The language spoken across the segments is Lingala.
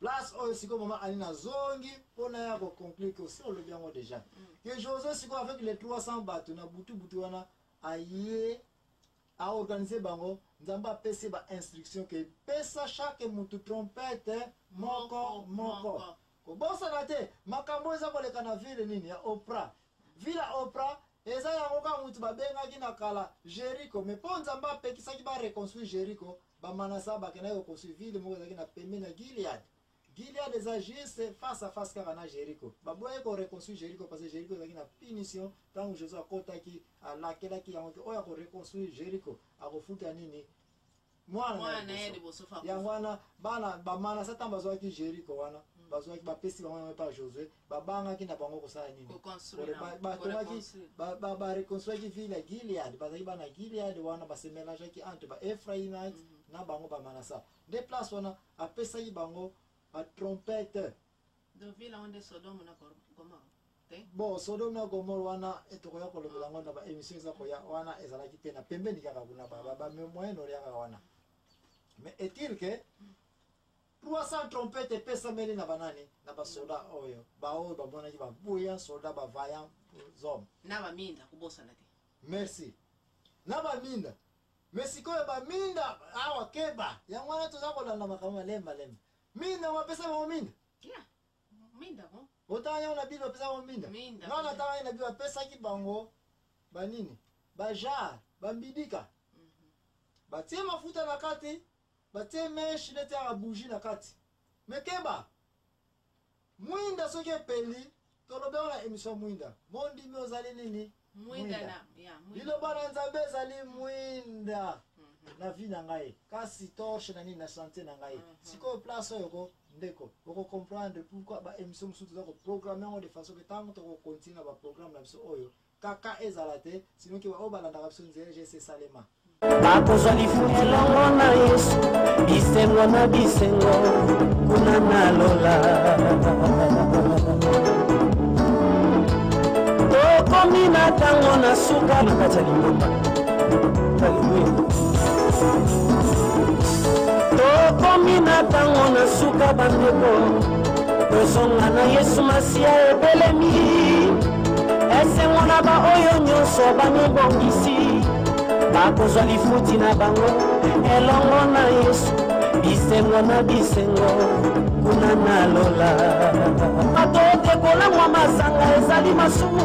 Place oyo sikoyo mama Annie nazongi mpo naya ko conclure que osi olobi yango déjà. Que José sikoyo avec les 300 bato na butu butu wana aye a organiser bango, Nzambe apesi ba instruction que pesa chaque mutu trompette moko moko. Kobosana te makambo eza koleka na ville nini ya Oprah. Ville ya Oprah eza yango kaka mutu babengaki na kala Jericho, mais mpo Nzambe apekisaki ba reconstruire Jericho, Ba Manassa bakendaki ko construire ville moko ezalaki na pembeni ya Gilead. Gilead eza juste face à face kaka na Jericho. Baboyaki ko reconstruire Jericho parce que Jericho ezalaki na punition ntango Josué akotaki alakelaki yango ke oyo ako reconstruire Jericho akofuta nini? Mwana na ye liboso. Yango wana bana ba Manassa ntango bazwaki Jericho wana bazwaki bapesi bango yango epa Josué babangaki na bango kosala nini? Batongaki bareconstruaki ville ya Gilead, bazalaki bana Gilead wana base mélangeaki entre ba Ephraimites na bango ba Manassa. Nde place wana apesaki bango ba trompette. Bon, Sodome na Gomorrhe wana tokoya kolobela yango na ba émission eza koya wana, ezalaki mpe na pembeni kaka kuna ba ba Moyen-Orient kaka wana. Mais est-il que 300 trompettes epesameli na banani? Na basoda oyo baoyo bamonaki ba bouillant soldat, ba vaillant hommes. Na baminda kobosana te. Merci. Na baminda. Mais sikoyo baminda awa keba, yango wana toza kolanda makambo malembe malembe. Minda bapesa bango minda. Yeah. Minda bon. Otanga yango na Bible bapesa bango minda. Minda. Nga natanga na Bible bapesaki bango banini? Ba jar, bambidika. Batie mafuta na kati, batie mèche neti ya bougie na kati. Mais keba, mwinda soki epeli, tolobi yango na émission mwinda. Mondimi ozali nini? Mwinda na ya mwinda. Liloba na Nzambe ezali mwinda na vie na ngai, kasi torche na nini na chantier na ngai. Sikoyo place oyo ko ndeko oko comprendre pourquoi ba émission mosusu toza ko programmer yango de façon que ntango toko continuer na ba programme na biso oyo kaka ezala te, sinon ke baoyo balandaka biso nzela GC Salema. Bakozwa lifuti elongo na Yesu, bisengo na bisengo kuna na lola. Tokomi na ntango na suka na kati ya lingomba. Aleluya. Tokomi na ntango na suka bandeko, tozonga na Yesu Masiya ebelemi. Esengo na baoyo nyonso bamibongisi, bakozwa lifuti na bango elongo na Yesu, bisengo na bisengo kuna na lola. Bato ete kolangwa masanga ezali masumu,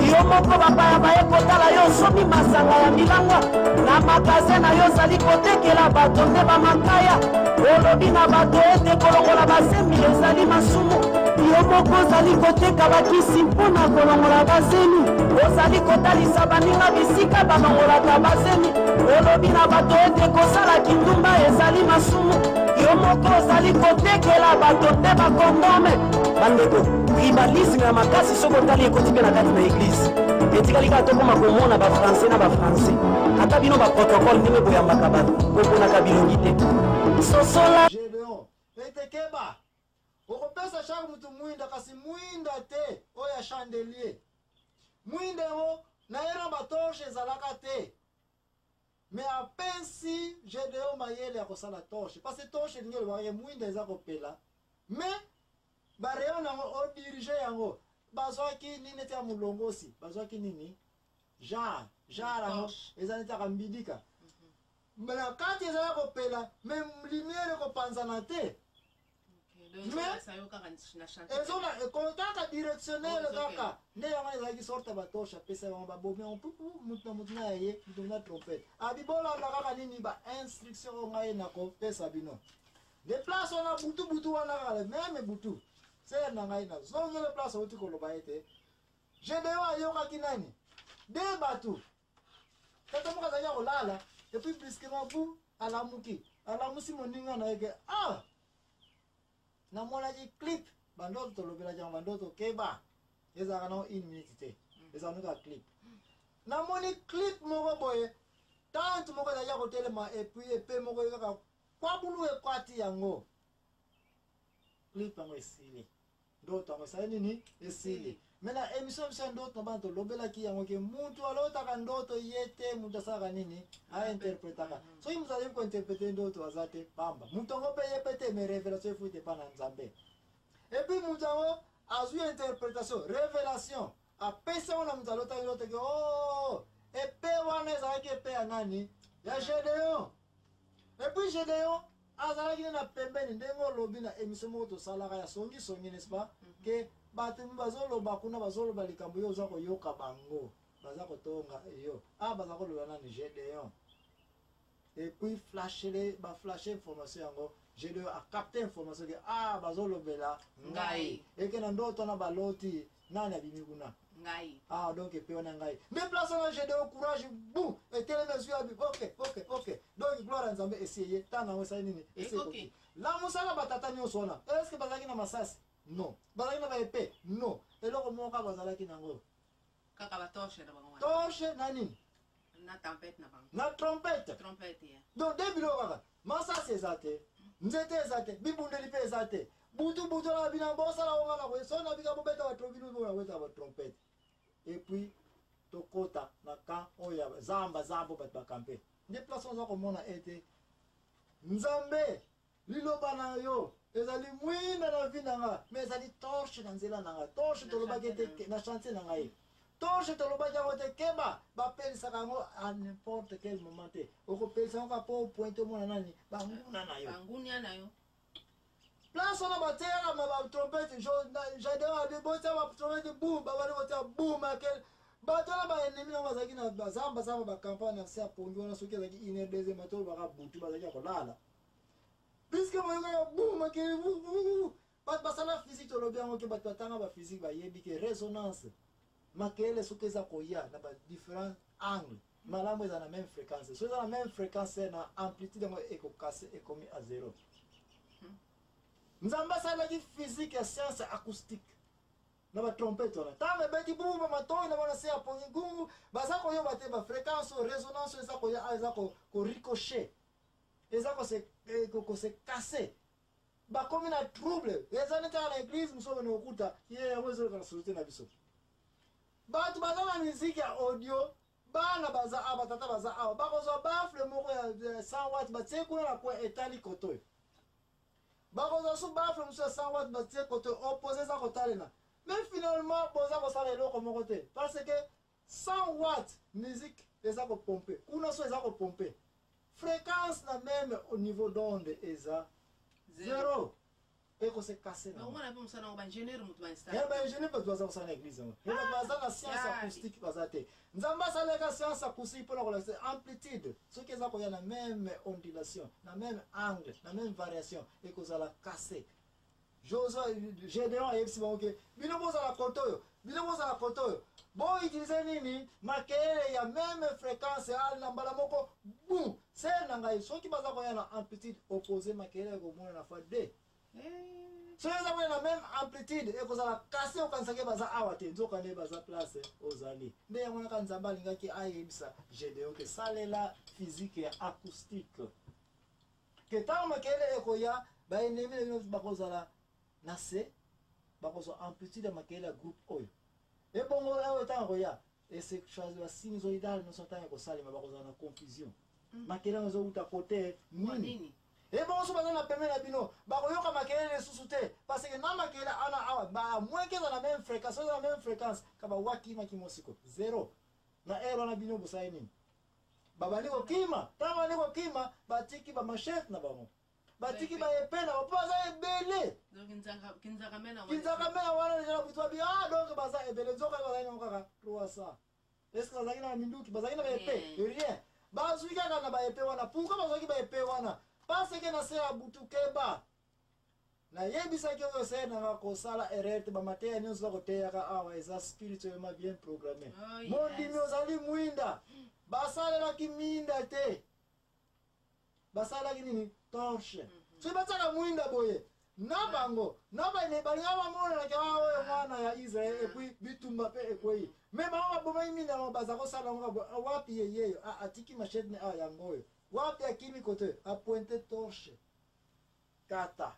yo moko bapaya baye kotala yo osomi masanga ya milangwa na magasin na yo ozali kotekela bato nde bamakaya. Olobi na bato ete kolongola bazemi ezali masumu, yo moko ozali koteka bakisi mpona kolongola bazemi, ozali kotalisa baninga bisika balongolaka bazemi. Olobi na bato ete kosala kindumba ezali masumu, yo moko ozali kotekela bato nde bakondome. Bandeko, tribalisme ya makasi soki otali ekoti mpe na kati na eglise. Etikali kaka tokoma komona ba français na ba français. Ata bino ba protocole ndenge boyambaka bato, boponaka bilongi te. Sosola. Gedeon, ete keba, okopesa chaque mutu mwinda, kasi mwinda te oyo ya chandelier. Mwinda yango na ye na ba torche ezalaka te. Mais apesi Gedeon mayele ya kosala torche, parce que torche elingi elobaka ke mwinda eza kopela, mais ba rayon yango o diriger yango. Bazwaki nini neti ya molongosi, bazwaki nini jar, jar yango eza neti ya mbidika. Na kati ezala kopela, mais lumière ekopanzana te. Mais ezona kaka directionnel kaka nde yango ezalaki sorte ya batorche apesa bango babomi yango pupu mutu na mutu na ya ye mutu na trompette abibolanda kaka nini ba instruction oyo ngai nakopesa bino de place wana butu butu wana kaka meme butu ser na ngai nazongele place outi koloba ete Gedeon ayokaki nani de bato tata moko azalaki ya kolala et puis brusquement bu alamuki alamusi moninga na ye ke ah namonaki clip bandoto tolobelaki yango bandoto keba ezalaka nango une minute te ezalaka kaka clip namoni clip moko boye tante moko ezalaki ya kotelema et puis epe moko kaka kwabulu ekwati yango clip yango esili. Ndoto yango esali nini? Esili. Me na émission biso ya ndoto na bana, tolobelaki yango ke mutu alotaka ndoto ye te, mutu asalaka nini? Ainterpretaka. Soki mutu ayebi kointerprete ndoto, aza te pamba. Mutu yango mpe ye mpe te, mais révélation efuti epa na Nzambe. Et puis mutu yango azwi interprétation, révélation, apesi yango na mutu alotaki ndoto ke o epe wana ezalaki epe ya nani? Ya Gédéon. Et puis Gédéon azalaki nde na pembeni, ndenge olobi na émission moko tosalaka ya songisongi, n'est-ce pas, ke bato bazoloba kuna, bazoloba likambo, yo oza koyoka bango baza kotonga yo. Ah, baza koloba nani? Gédéon. Et puis flashele, baflashe information yango, Gédéon acapte information ke ah, bazolobela ngai. Eke na ndoto wana baloti nani abimi kuna? Ngai. Ah, donc epe wana ngai nde place wana. Gédéon courage bu etelemi, ezwi abi ok. Donc gloire ya Nzambe esi eye, ntango yango esali nini? Esi ekoki. Lamusaka batata nyonso wana. Est-ce bazalaki na masasi? Non. Bazalaki na baepe? Non. Eloko moko kaka bazalaki nango. Kaka batorche na bango wana. Torche na nini? Na tempête na bango. Na trompette. Trompette ya. Donc de biloko kaka, masasi eza te, nzete eza te, bibundeli mpe eza te. Butu butu na bino bosala ngo na koye so na bika bobeta batro bino bona bobeta batrompete. Et puis tokota na camp oyo ya zamba zamba, bato bakampe nde place oza komona ete Nzambe, liloba na yo ezali mwinda na vie na nga, mais ezali torche na nzela na nga. Torche, tolobaki ete na chantier na ngai, torche tolobaki yango te. Keba, bapelisaka yango à n'importe quel moment te. Okopelisa yango kaka mpo pointe omona nani banguna na yo. Bangunia na yo. Place wana batiaka ma batrompete, Gédéon abi botia batrompete bu, babandi kotia bu makel. Bato wana, baennemi nango bazalaki na bazamba zamba, bacampagne na se ya pongi wana. Soki ezalaki une heure, deuxième, bato baka butu bazalaki ya kolala, puisque boyokaka bu makeli bu. Bato basala physique, tolobi yango ke bato batanga baphysique bayebi ke résonance, makelele soki eza koya na badifférent angle, malamu eza na même fréquence. Soki eza na même fréquence, na amplitude yango ekokase, ekomi à zéro. Nzambe asalaki physique ya science acoustique na batrompete wana. Ntango ebeti bubu, matoi na bana se ya pongi gungu, baza koyoba te bafréquence oyo, résonance oyo eza koya awa, eza koricochet, eza kose casser, bakomi na trouble. Eza neti kaka na église mosusu okende kokuta ye yango ezoleka na société na biso. Bato baza na miziki ya audio, bana baza awa, batata baza awa, bakozwa baffle moko ya 100 watt, batie kuna na coin etali koto oyo. Bakozwa su baffle mosusu ya 100 watt, batie koto oyo opposé, eza kotalema. Mais finalement boza kosala eloko moko te, parce que 100 watt musique eza kopompe kuna, so eza kopompe fréquence na même au niveau d'onde eza zéro, ekose casser na Omona mpe mosala yango, baingénieur moto ya bainstalle. Baingénieur, bato baza kosala na église yango, mais bato baza na science acoustique baza te. Nzambe asalaka science acoustique mpona kolakisa amplitude. Soki eza koya na même ondulation, na même angle, na même variation, ekozala cassé. Josue, Gédéon ayebisi bango ke bino bozala kote oyo, bino bozala kote oyo, boutilize nini? Makelele ya même fréquence ali na mbala moko bu se na ngai. Soki baza koya na amplitude opposé, makelele ekomona na fois 2. Soki eza koya na même amplitude, ekozala cassé. Okanisaki baza awa te, nzoka nde baza place ozali. Nde yango naka Nzambe alingaki ayebisa Gédéon ke salela physique ya acoustique, ke ntango makelele ekoya, baennemi na bino bakozala na se, bakozwa amplitude ya makelele ya groupe oyo. Ebongo oyo ntango koya basinusoïdale nyonso, ntango ekosalema, bakozala na confusion, makelele yango ezowuta kote nini? Nini? Ebongo so baza na pembeni na bino, bakoyoka makelele lisusu te, parce que na makelele ana awa bamoinke eza na même fréquence. Eza na même fréquence ka bawakimaki mosiko zéro na ere wana. Bino bosali nini? Babandi kokima. Ntango bandi kokima, batiki bamachete na bango, batiki baepe na bango, mpo baza ebele. Donc kinzaka me na Kinzaka me na wana deja na butu babi ah, donc baza ebele. Nzoka bazali nango kaka 300. Est ce que bazalaki na minduki? Bazalaki na baepe? Rien. Bazwi kaka na baepe wana. Pourquoi bazwaki baepe wana? Parce que na se ya butu, keba, nayebisaki oyo se nanga kosala erreur te. Bamateya nyonso za koteyaka awa eza spirituellement bien programmé. Oh, yes. Mondimi ozali mwinda. Basalelaki minda te, basalelaki nini? Torche. Soki batiaka mwinda boye na bango na bane balinga bamonanaki awa oyo mwana ya Israel. Et puis bitumba mpe ekwei, me bango babomaki minda yango. Baza kosala yango wapi? Yeyeyo atiki machete ne awa, yango oyo wapi? Akimi kote, apointe torche, kata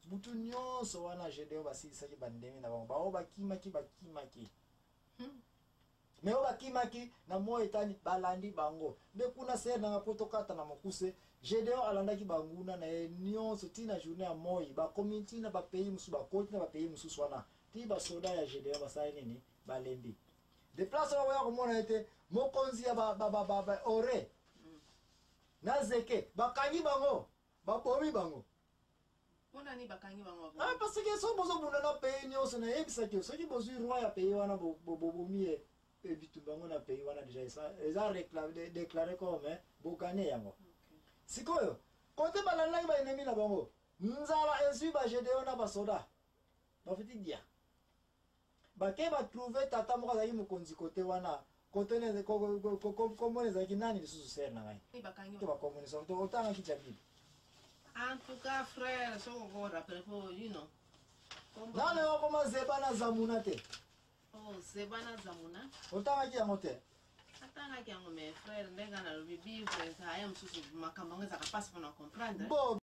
butu. Butu nyonso wana Gedeon basilisaki bandemi na bango, baoyo bakimaki bakimaki. Me oyo bakimaki na moi etani balandi bango nde kuna. Sœur nanga, po tokata na mokuse, Gedeon alandaki banguna na ye nyonso ntina journée ya moi. Bakomi ntina bapays mosusu, bakoti na bapays mosusu wana ti basoda ya Gedeon basali nini? Balembi de place wana. Koya komona ete mokonzi ya ba ore na zeke bakangi bango, babomi bango. Mpona nini bakangi bango? Ah, parce que soki bozobunda na pays nyonso, nayebisaki yo, soki bozwi roi ya pays wana, bobomi ye, bitumba yango na pays wana déjà eza déclaré comme bogagner yango. Sikoyo kote balandaki baennemi na bango, nzala ezwi bagedeon na basoda, bafuti dia bake batrouver tata moko azalaki mokonzi kote wana. Kote komona ezalaki nani lisusu, sœur na ngai? Bakangi. To bakomonisa otangaki tia Bible. En tout cas, frère, soki okorappeler po Nani okoma Zeba na Zamuna te? Oh, Zeba na Zamuna. Otangaki yango te? Atangaki yango, mais frère, ndenge nalobi, Bible eza ya mosusu, makambo yango ezalaka mpasi mpona comprendre. Bo.